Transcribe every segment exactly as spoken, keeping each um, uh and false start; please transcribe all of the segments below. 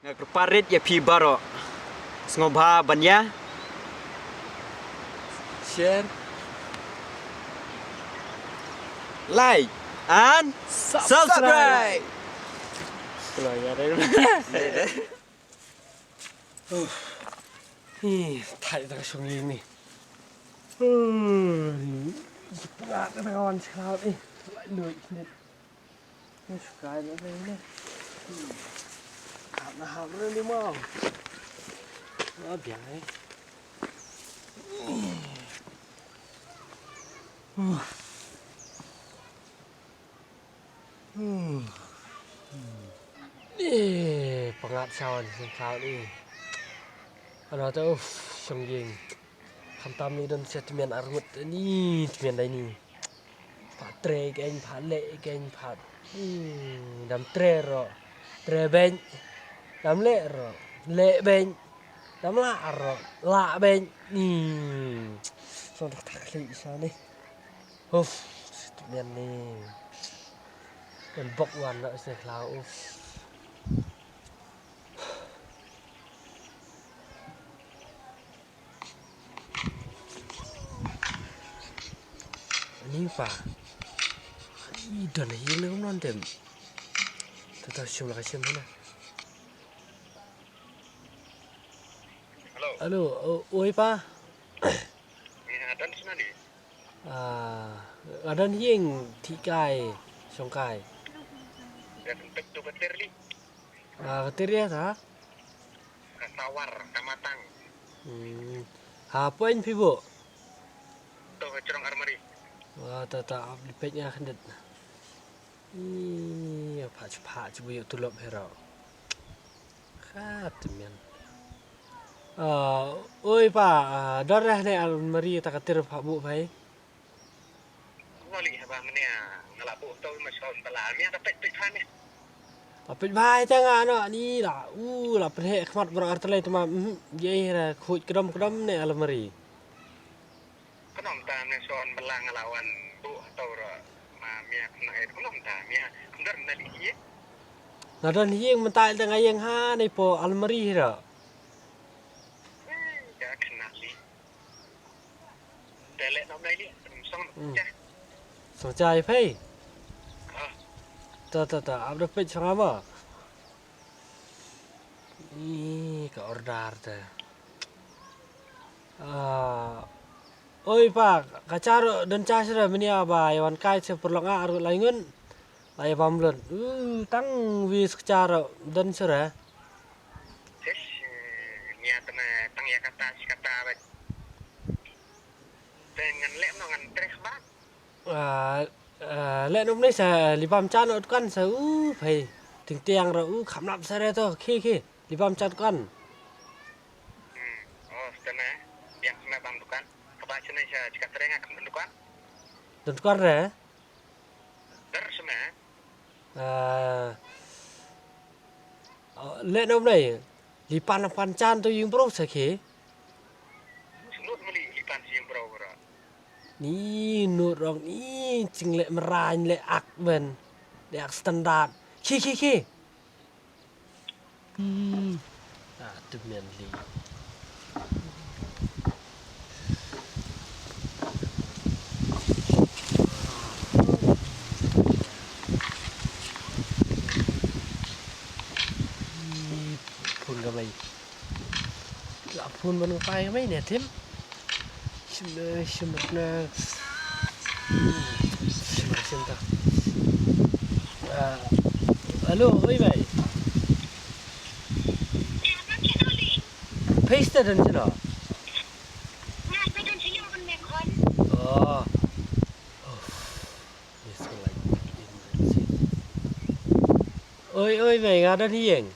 Nga kyrpad rit ïa phi baroh. Sngewbha ban ïa share, like and subscribe. Hi, thait da ka shong ïing ni. Hmm, pynat da ka wan sha ni. Lai lui ni. Ni shukai na ni. Hap na hap re ni mau. Na biang ni. Hmm. Eh, pynat sawan sngewthuh ni. Ano te, uff, shong ïing. Khamtam ni don sha tmian arngut ni, tmian dai ni. Pha trei keiñ, pha leh keiñ, pha. Hmm, dam trei ro. Trei beiñ. Dam leh ro. Leh beiñ. Dam lah ro. Lah beiñ. Ni. Song tak tak leh sa ni. Uff, tmian ni. Kan bok wan na sne khlau, uff. Ani pa. I don hi ne kumno tem. Tata shim la ka shim na. Hello. Hello, o-, oi pa. Nga don shna di. Ah, nga don hi ïing, thik kai, shong kai. Nga don pek tu ka ter li. Ah, ka ter ïa ta? Ka sawar, ka matang. Hmm. Ha, point phi buh? To ka jrong armari. Wa, ta, ta, ap di pek nga khyndet. Ih, pha, pha, pha, bu ïoh tulop hero. Kha tmian. Ah, oi pa, ah, dor reh ne almari ta ka ter pha buh phai. Ngoli haba menia ngala buh to ma shon bala mia da pek pek phai ne. Ta pek phai ta nga no ni la. U la pek khmat bro artelai tama. Mhm, ye ra khuj kdom kdom ne almari. Khnang ta ne shon bala nga la wan buh to ra ma mia khnang ai khnang ta mia khnang na li ye. Na don hi ïing mynta ïa nga ïing ha ne po almari ra. Eh, ya khnang li. Te le nom nai li, song Hmm. ja. Song ja i phei. Ah. Ta ta ta, ap da pek song ama. Ih, ka order te. Ah, oi pa, ka cha ruh don cha shuh re menia ba ïa wan kai sha pyrlok nga ruh lai ngun. Lai bam lun. Uh, tang wi sha ka cha ruh don shuh re. Sis, nia tang ïa kata shi kata ba. Te ngan leh no ngan treh ba. Ah, ah, leh no mne sa li bam cha no dukan sa u phai. Ting tiang ruh u kham lap sa re to. Khi khi. Li bam cha dukan. Hmm. Oh, sa na. Biang sa na bam dukan. Kaba sa na sa jika treh nga kham dukan. Don dukan re? Dar sa na. Ah. Oh, leh no mne. Li pan pan chan to ïing bro sa khi. Snud mali li pan ïing bro bro. Ni nud rong ni jingleh mrain leh ak ben. Leh ak standard. Khi khi khi. Hmm. Ah, tu men li. Phone ka bai. La phone ban ka pai ka bai ne tim. Shim na, shim na. Shim na, shim ta. Ah, hello, oi bai. Face ta dan sino. Oh. Oi, oi, mei, nga don hi ïeng.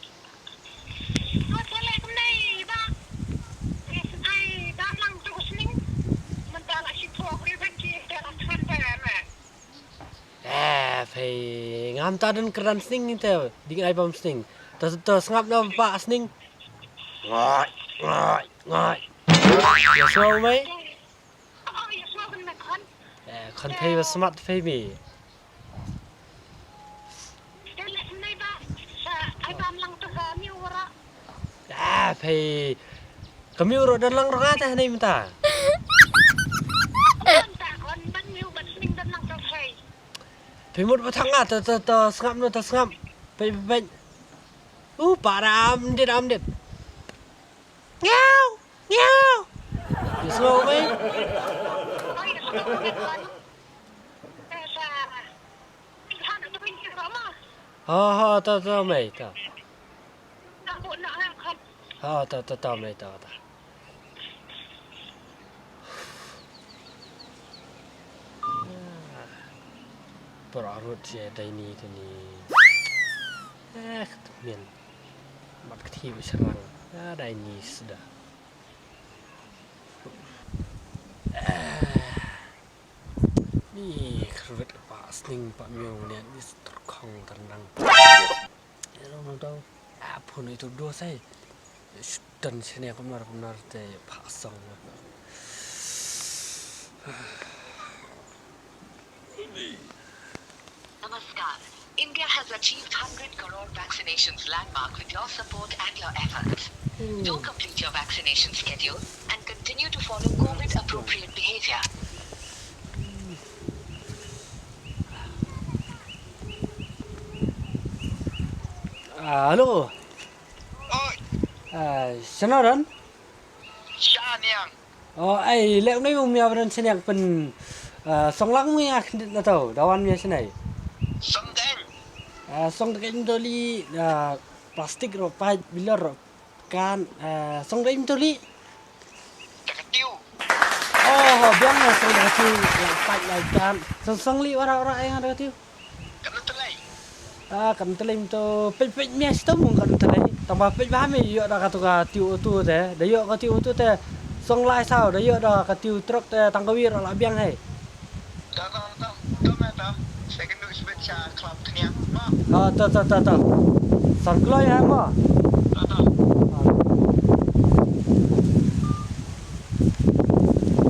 Eh, phei, ngam ta don kyrdan sning te, ding ai bam sning. To, to sngap na ba sning. Ngai, ngai, ngai. Ïa sngap mei. Eh, khon phei ba smat phei mi. Phi, ka miu ruh don lang ruh nga te hangne mynta. Mynta kon ban miu ban sning don lang ruh phi. Phi mut ba thang nga, to, to, to sngap no, to sngap. Phi, phi, phi. U para am dit, am dit. Ngiaw, ngiaw. Phi sngew phi? Oi, oi, oi, oi. Ha ha, to to mei to. Ha to to to mei to to. Por arut je dai ni tu ni. Eh, ketemen. Mat keti besarang. Ya dai ni sudah. Ni kyrwit pa sning pa myong ne ni terkong ternang. Ya lo nang tau. Apa ni tu dua sai. Sudan sini aku benar-benar te pasang. Namaskar. India has achieved hundred crore vaccinations landmark with your support and your efforts. Do complete your vaccination schedule and continue to follow COVID appropriate behavior. Ah, hello. Oi. Ah, shano don? Sha niang. Oh, ai, lek nai um ya badan sini ak pen, ah, song lang mu ya kendit na tau, dawan ya sini. Song deng. Ah, song deng toli, ah, plastik ro pait bilor ro kan, ah, song deng toli. Takatiu. Oh, biang ya song deng tiu, ya pait lai kan. Song song li ora ora yang ada tiu. Kan telai. Ah, kan telai mto pej pej mia situ mung kan telai. Tamba pej ba me yo da ka tu ka tiu tu te. Da yo ka tiu tu te. Song lai sao da yo da ka tiu truk te tang ka wir la biang hai. Da da da da me da. Second is bet cha club tnia. Ma. Ah, ta ta ta ta. San kloi ha ma.